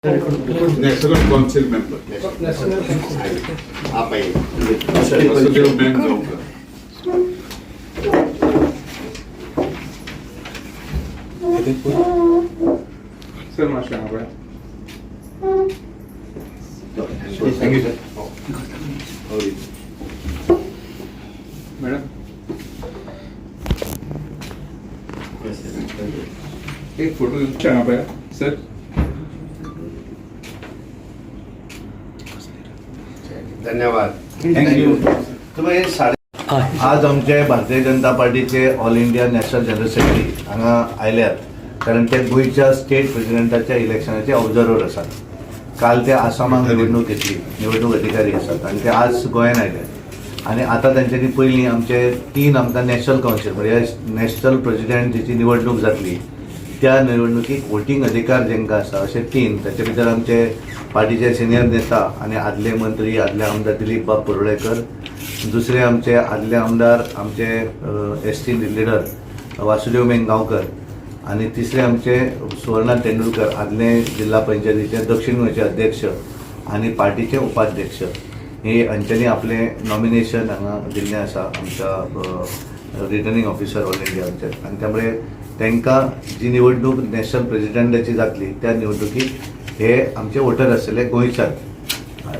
National council member. आप आइए. Vasudev Mengaonkar. Sir, मातशें हांगा पळया. Thank you sir. Madam, एक फोटो हांगा पळया सर. धन्यवाद. Thank you. तुमी साडे आज आमचे भारतीय जनता पार्टीचे all India national general secretary हांगा आयल्यात, कारण ते गोंयच्या स्टेट प्रेसिडेंटाच्या इलेक्शनाचे ऑब्जर्वर आसात. काल ते आसामाक निवडणूक घेतली, निवडणूक अधिकारी आसात आनी ते आज गोंयान आयल्यात. आनी आतां तेंच्यांनी पयलीं आमचे तीन आमकां नॅशनल कावन्सील, म्हणजे नॅशनल प्रेसिडेंट जेची निवडणूक जातली त्या निवडणुकीक वोटींग अधिकार जेंकां आसा अशे तीन, ताचे भितर आमचे पार्टीचे सिनियर नेता आनी आदले मंत्री, आदले आमदार दिलीप बाब परुळेकर, दुसरे आमचे आदले आमदार, आमचे एस टी लिडर वासुदेव मेंगांवकर आनी तिसरे आमचे सुवर्णा तेंडुलकर, आदले जिल्हा पंचायतीचे दक्षिण गोंयचे अध्यक्ष आनी पार्टीचे उपाध्यक्ष. हे हांच्यांनी आपलें नॉमिनेशन हांगा दिल्लें आसा आमच्या रिटर्निंग ऑफिसर ऑल इंडिया आमच्या. आनी त्यामुळे तांकां जी निवडणूक नॅशनल प्रेसिडेंटाची जातली त्या निवडणुकीक हे आमचे वोटर आसतले गोंयच्यान,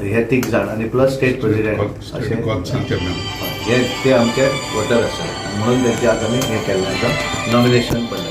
हे तीग जाण आनी प्लस स्टेट प्रेसिडेंट अशें स्टेट काउन्सिलचे मेंबर. हे ते आमचे वोटर आसतले, म्हणून तेंचे आज आमी हें केल्लें आसा, नॉमिनेशन भरलें.